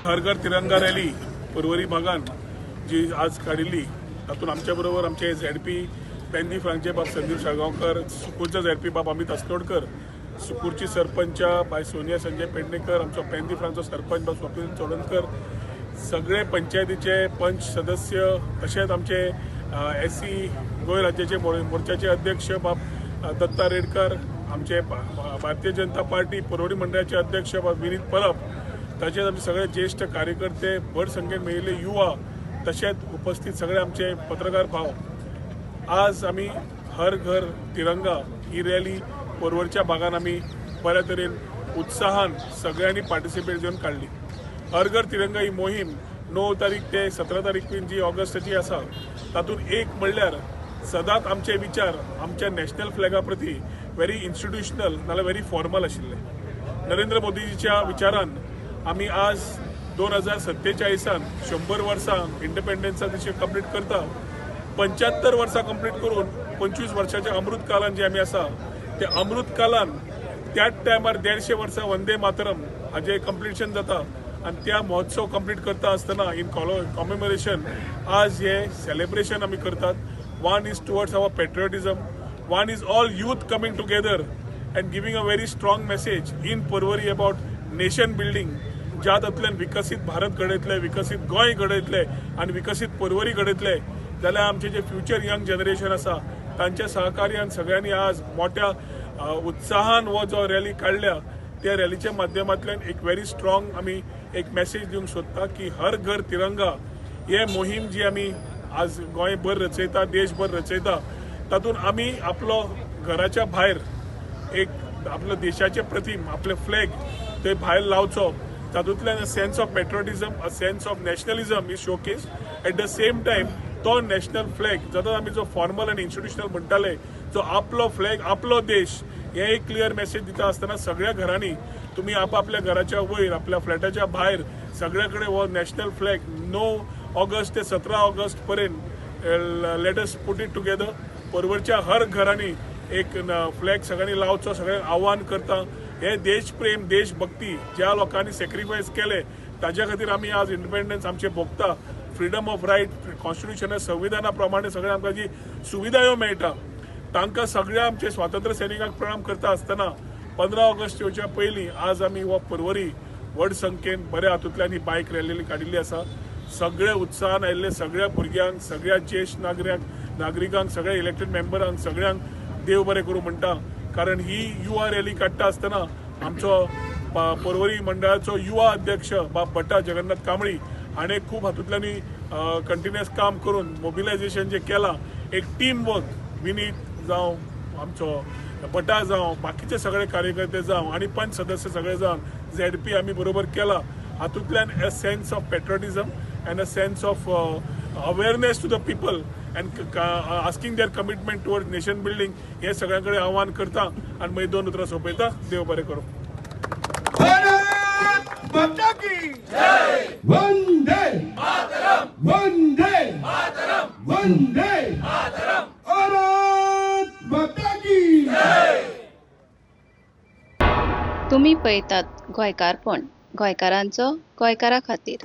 हर घर तिरंगा रॅली पर्वरी भागान जी आज काडिल्ली तातूंत आमच्या बरोबर आमचे झेडपी पेंदी फ्रांकचे बाब संदीप साळगांवकर, सुकूरचो झेडपी बाब अमित अस्नोडकर, सुकूरची सरपंच बाय सोनिया संजय पेडणेकर, आमचो पेंदी फ्रांकचो सरपंच बाब स्वप्नील चोडणकर, सगळे पंचायतीचे पंच सदस्य, तशेंच आमचे एस सी गोंय राज्याचे मोर्चाचे अध्यक्ष बाब दत्ता रेडकर, आमचे भारतीय जनता पार्टी पर्वरी मंडळाचे अध्यक्ष बाब विनीत परब, तशेंच आमचे सगळे ज्येष्ठ कार्यकर्ते, व्हड संख्येन मेळिल्ले युवा, तशेंच उपस्थित सगळे आमचे पत्रकार भाव. आज आमी हर घर तिरंगा ही रॅली पर्वरच्या भागान आमी बऱ्या तरेन उत्साहान सगळ्यांनी पार्टिसिपेट घेवन काडली. हर घर तिरंगा ही मोहीम 9 तारीख ते 17 तारीख मेरेन जी ऑगस्टाची आसा, तातूंत एक म्हणल्यार सदांच आमचे विचार आमच्या नॅशनल फ्लॅगा प्रती व्हेरी इन्स्टिट्युशनल नाल्यार व्हेरी फॉर्मल आशिल्ले. नरेंद्र मोदीजीच्या विचारान आमी आज 2047न 100 वर्सां इंडिपेंडन्सा दिशी कंप्लीट करता. 75 वर्सां कंप्लीट करून 25 वर्साच्या अमृत कालान जे आमी आसा, त्या अमृत कालान त्याच टायमार 150 वर्सां वंदे मातरम हाजें कंप्लिशन जाता आनी त्या महोत्सव कंप्लीट करता आसतना इन कॉमेमोरेशन आज हे सेलिब्रेशन आमी करतात. One is towards our patriotism, one is all youth coming together and giving a very strong message in Porvorim about nation building, ज्या तातूंतल्यान विकसीत भारत घडयतले, विकसीत गोंय घडयतले आनी विकसीत पर्वरी घडयतले. जाल्यार आमचे जे फ्युचर यंग जनरेशन आसा, तांच्या सहकार्यान सगळ्यांनी आज मोठ्या उत्साहान हो जो रॅली काडल्या, त्या रॅलीच्या माध्यमांतल्यान एक व्हेरी स्ट्रॉंग आमी एक मॅसेज दिवंक सोदता की हर घर तिरंगा हे मोहीम जी आमी आज गोंयभर रचयता, देशभर रचयता, तातूंत आमी आपलो घराच्या भायर एक आपल्या देशाचे प्रतिम, आपले फ्लॅग ते भायर लावचो. तातूंतल्यान a sense of patriotism, a sense of nationalism is showcase. At the same time तो नॅशनल फ्लॅग जाता आमी जो फॉर्मल आनी इन्स्टिट्युशनल म्हणटाले, जो आपलो फ्लॅग, आपलो देश, हे एक क्लियर मेसेज दिता आसतना सगळ्या घरांनी तुमी आपापल्या घराच्या वयर, आपल्या फ्लॅटाच्या भायर सगळ्या कडेन हो नॅशनल फ्लॅग 9 ऑगस्ट ते 17 ऑगस्ट पर्यंत let us put it together. पर्वरच्या हर घरांनी एक फ्लॅग सगळ्यांनी लावचो, सगळ्यांक आव्हान करता. हे देशप्रेम, देशभक्ती, ज्या लोकांनी सेक्रिफायस केले ताज्या खातीर आमी आज इंडिपेंडन्स आमचे भोगता. फ्रिडम ऑफ रायट, कॉन्स्टिट्युशना, संविधाना प्रमाणे सगळ्या आमकां जी सुविधायो मेळटा, तांकां सगळ्या आमचे स्वातंत्र्य सैनिकांक प्रणाम करता आसतना 15 ऑगस्ट येवच्या पयलीं आज आमी हो पर्वरी व्हड संख्येन बऱ्या हातूंतल्यान ही बायक रॅली काडिल्ली आसा. सगळे उत्साहान आयिल्ले सगळ्या भुरग्यांक, सगळ्या ज्येश्ठ नागरिकांक, सगळ्या इलेक्टेड मेंबरांक, सगळ्यांक देव बरें करूं म्हणटा. कारण ही युवा रॅली काडटा आसतना आमचो पर्वरी मंडळाचो युवा अध्यक्ष बाब भट्टा जगन्नाथ कांबळी हाणें खूब हातूंतल्यान कंटिन्युअस काम करून मोबिलायझेशन जें केलां, एक टीम वर्क, विनीत जावं, आमचो भटा जावं, बाकीचे सगळे कार्यकर्ते जावं आनी पंच सदस्य सगळे जावन झेडपी आमी बरोबर केला. हातूंतल्यान a sense of patriotism and a sense of awareness to the people and asking their commitment toward nation building, हे सगळ्यां कडेन आव्हान करता आनी मागीर दोन उतरां सोंपयता. देव बरें करूं. भारत माता की वंदे, वंदे, वंदे, भारत माता की. तुमी पळयतात गोंयकारपण, गोंयकारांचो गोंयकारा खातीर.